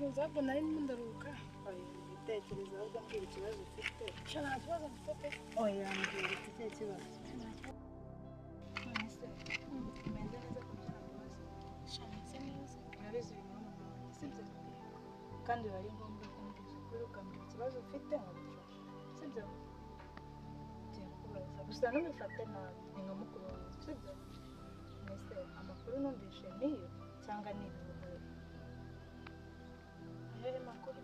Ibitekerezo ahubwo nari ndimo ndaruhuka. Oya, ibitekerezo ahubwo mbwira ikibazo ufite. Sha nta kibazo mfite pe. Oya, mbwira ufite ikihe kibazo? None se umeze neza ku byo nakubaza? Sha meze neza. Urabizi uyu murumuna wanjye, sibyo? Kandi biba ari ngombwa kumbwira ukuri, ukambwira ikibazo ufite nkagufasha, sibyo? Ngiye kukubaza gusa ntubifate nabi, ni nka mukuru wawe, sibyo? Mbese amakuru numvise niyo cyangwa ni ibihuha? Ayahe makuru?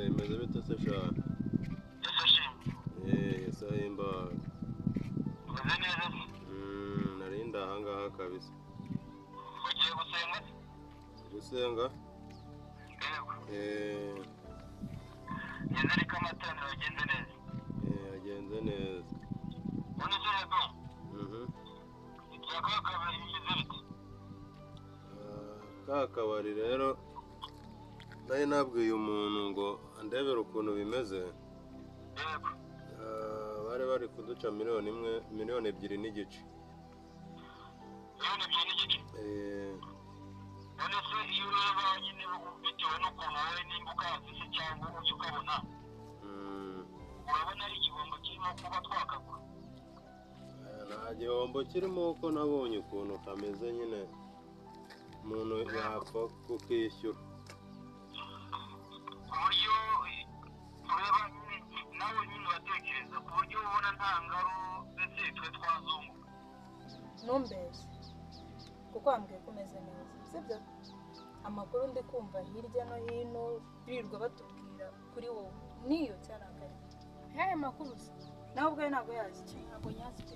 Imeze bite se sha? Ese ahimbawe. Umeze neza se? Nari ndi ahangaha kabisa. Ugiye gusenga se? Gusenga? Yego. Eh, Nizere ko amateraniro yagenze neza. Yagenze neza. None se Rado, Mhm. ibya ka kabari bimeze bite? Ka kabari rero nari nabwiye umuntu ngo andebere ukuntu bimeze. Yego. Bari bari kuduca 1 miliyoni, 2.5 miliyoni. 2.5 miliyoni? None se iyo ureba nyine bitewe n'ukuntu wowe nimba ukazi se cyangwa ujya ukabona, urabona ari igihombo kirimo kuba twakagura? Nta gihombo kirimo kuko nabonye ukuntu kameze nyine, umuntu yapfa kukishyura. Ku buryo ureba nyine nawe nyine uratekereza ku buryo ubona nta ngaru ndetse twe twazunguka. Ntumbeshye kuko wambwiye ko umeze neza, sibyo? Amakuru ndi kumva hirya no hino birirwa batubwira kuri wowe niyo cyarakaye. Ayahe makuru se? Nawe ubwawe ntabwo yazi. Ntabwo nyazi pe.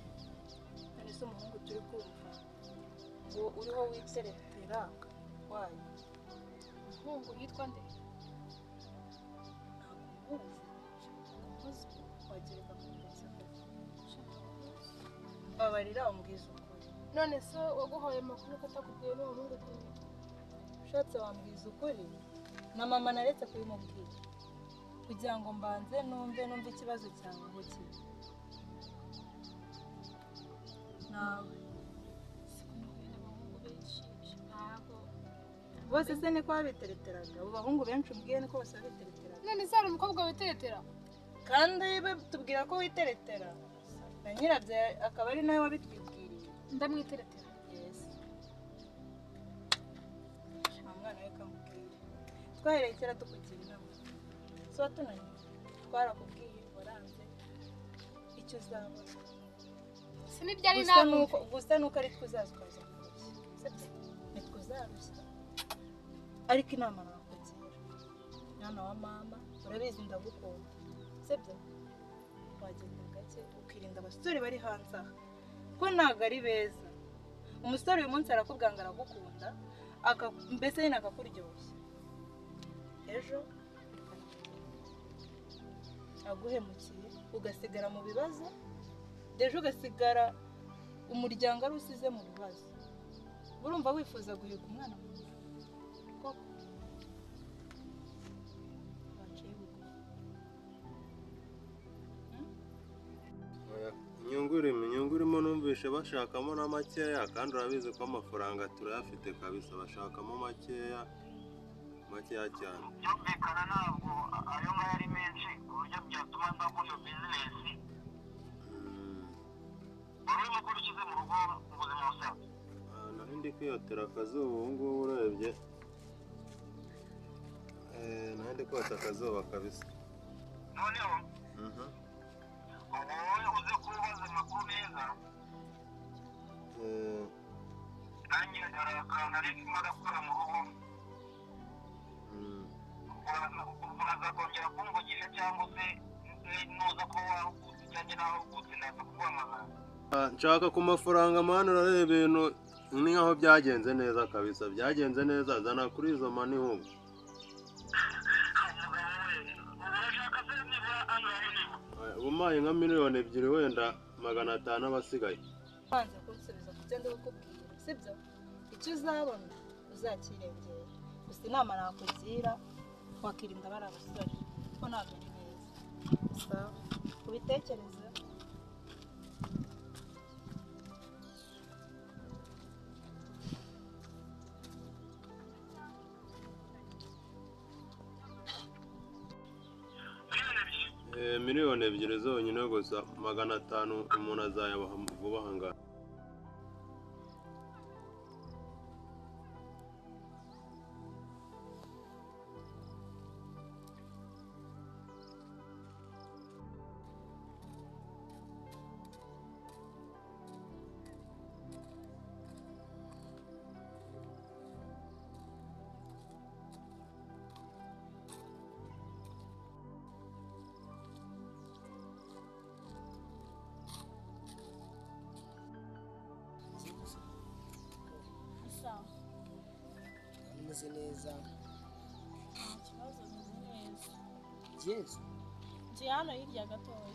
None se umuhungu turi kumva ngo uriho witeretera wayo? Umuhungu yitwa nde? Ntabwo umuzi? Ntabwo muzi pe. Wagereka kumubeshya koko? Sha ntabwo muzi. Babarira umbwiza ukuri. None se waguhaye amakuru ko atakubwiye n'uwo muhungu turi? Ushatse wambwiza ukuri, na mama naretse kubimubwira kugira ngo mbanze numve ikibazo cyawe aho kiri nawe. Siko nahuye n'abahungu benshi, ntabwo. Bose se niko babitereteraga? Abo bahungu benshi umbwiye niko bose babitereteraga? None se hari umukobwa witeretera? Kandi batubwira ko witeretera, na nyirabyo akaba ari nawe wabitwibwiriye. Ndamwiteretera? Yes. Nta mwana we kamubwira, twahereye kera tukugira inama, si watunaniye? Twarakubwiye waranze, icyo uzabona Si n'ibyari gusa nabi. Nuko gusa nuko ari twe uzaza ukaza kurushya, sibyo? Nitwe uzarushya, ariko inama nakugira, mwana wa mama, urabizi ndagukunda, sibyo? Wagenda gake ukirinda abasore bari hanze aha ko ntabwo ari beza. Umusore uyu munsi arakubwira ngo aragukunda, mbese nyine akakuryoshya, ejo aguhemukiye ugasigara mu bibazo, ejo ugasigara umuryango ari usize mu bibazo. Urumva wifuza guheka umwana mu nda koko? Waciye bugufi. Oya, inyungu irimo numvishe bashakamo na makeya, kandi urabizi ko amafaranga turayafite kabisa, bashakamo makeya makeya cyane. Byumvikana, ntabwo ayo ngayo ari menshi ku buryo byatuma nza muri iyo business. Wari urimo ukora ukize mu rugo mu buzima busanzwe? Nari ndi kwiyotera akazuba ubu ngubu urebye. Nari ndi kota akazuba kabisa. Noneho ubu wowe uze kubaza amakuru neza. Nanjye hari akantu nari ndimo ndakora mu rugo. Uraza kongera kumvugisha cyangwa se nuza kuba wahugutse cyangwa nahugutse ndaza kuguhamagara. Nshaka ku mafaranga man, urareba ibintu ni nkaho byagenze neza kabisa, byagenze neza, zana kuri izo money ahubwo. Umugabo we, urashaka se nibura angahe nibura? Umpaye nka 2 miliyoni wenda 500 abasigaye. Wanze kunsubiza ku byo ndi kukubwira, sibyo? Icyo uzabona uzakirengera, gusa inama nakugira, wakirinda bari abasore kuko ntabwo ari beza. Sawa, ubitekereze. 2 miliyoni zonyine gusa, 500 umuntu azayabaha vuba aha ngaha. Sawa. Umeze neza? Nta kibazo, meze neza. Yesu. Ngiye hano hirya gatoya.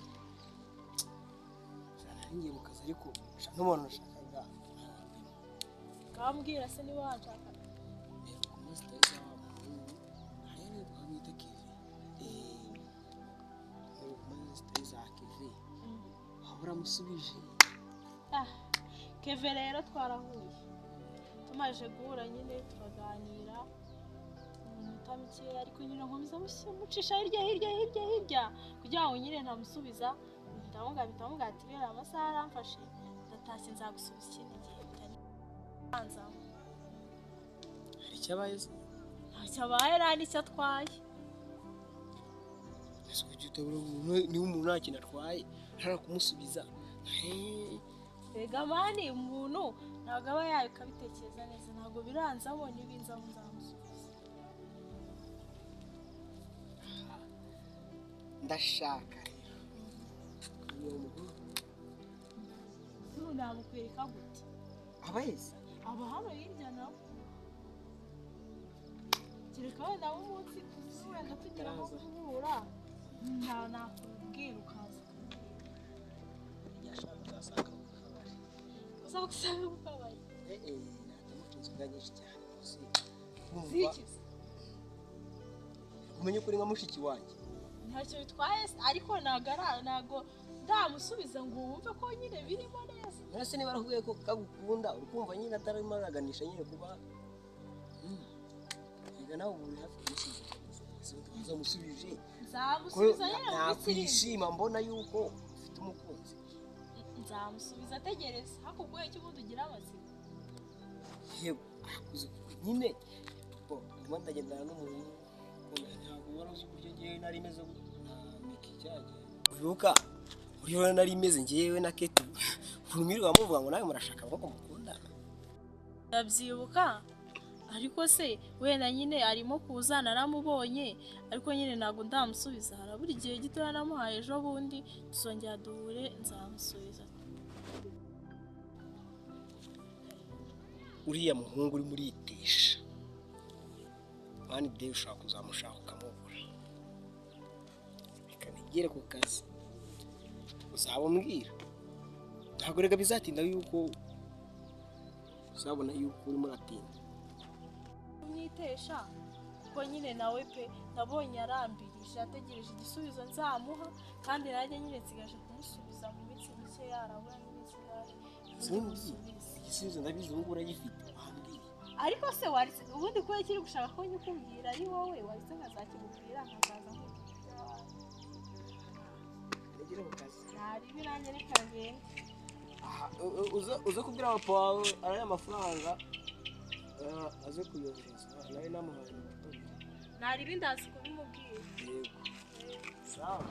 Nari ngiye mu kazi, ariko n'umuntu nashakaga. Kambwira se niba wanshaka. Rero ku munsi utari wa muhungu hariya twamwita Keve, ku munsi utari za Keve waba uramusubije? Ah, Keve rero twarahuye, tumaze guhura nyine turaganira mu minota mikeya, ariko nyine nkomeza mucisha hirya hirya hirya hirya kugira ngo nyine ntamusubiza. Ndamubwira ati rero amasaha aramfashe, ndatashye, nzagusubiza ikindi gihe bitari. Hari icyo abaye se? Ntacyo abaye, nta n'icyo atwaye. Ese kuki utabura umuntu? Niba umuntu nta kintu atwaye ntashobora kumusubiza? Rega man, umuntu ntabwo aba yabikabitekereza neza, ntabwo biranzamo, n'ibinzamo nzamusubiza. Ndashaka rero uwo muhungu. Ubu namukwereka gute? Aba yese? Aba hano hirya nawe, kereka wenda umunsi tuzi wenda tugira nko guhura, nta nakubwira ukaza. Yashaka uzasanga mu kabari. Uzagusanga mu kabari? Natuma inzoga nyinshi cyane rwose. Wumva Zikize. umenye ko uri nka mushiki wanjye. Ntacyo bitwaye se, ariko ntabwo ntabwo ndamusubiza ngo wumve ko nyine birimo neza. None se niba arakubwiye ko kagukunda, uri kumva nyine atarimo araganisha nyine kuba. Rega nawe ubu uri hafi kumusubiza, uzamusubije? Nzamusubiza nyine mu minsi iri imbere. Nakwishima mbona yuko ufite umukunzi. Nzamusubiza, ategereza hakuguye icyo ubundi ugira amatsiko. Yego, nyine bo ndimo ndagendana n'umuhungu, ntabwo wari uzi uburyo ngewe nari meze na Miki cyagiye. Uribuka uburyo nari meze ngewe na Keti, urumirwa muvuga ngo nawe murashaka ngo mukundana? Ndabyibuka, ariko se wenda nyine arimo kuza naramubonye, ariko nyine ntabwo ndamusubiza, harabura igihe gitoya, namuhaye ejo bundi tuzongera duhure, nzamusubiza. Uriya muhungu urimo uritesha, one day ushobora kuzamushaka ukamubura. Reka nigere ku kazi, uzaba umbwira. Ntabwo reka bizatinda yuko uzabona yuko urimo uratinda. Kumwitesha kuko nyine nawe pe nabonye arambirije, ategereje igisubizo nzamuha, kandi nanjye nyine nsigaje kumusubiza mu minsi mike, arabura n'iminsi ingahe ubundi musubize. Igisubizo ndabizi, ubu ngubu uragifite, wambwiye. Ariko se waritse ubundi kubera kiri gushaka ko nyikubwira ari wowe, waritse nkazakimubwira, nkazaza nkubwira ibyawe. Nigere ku kazi. Naribi, nanjye reka ngende. Aha, uze kubwira papa wawe ariya mafaranga, aze kuyohereza, nawe namuhaye 200. Naribi, ndazi kubimubwira. Yego, sawa.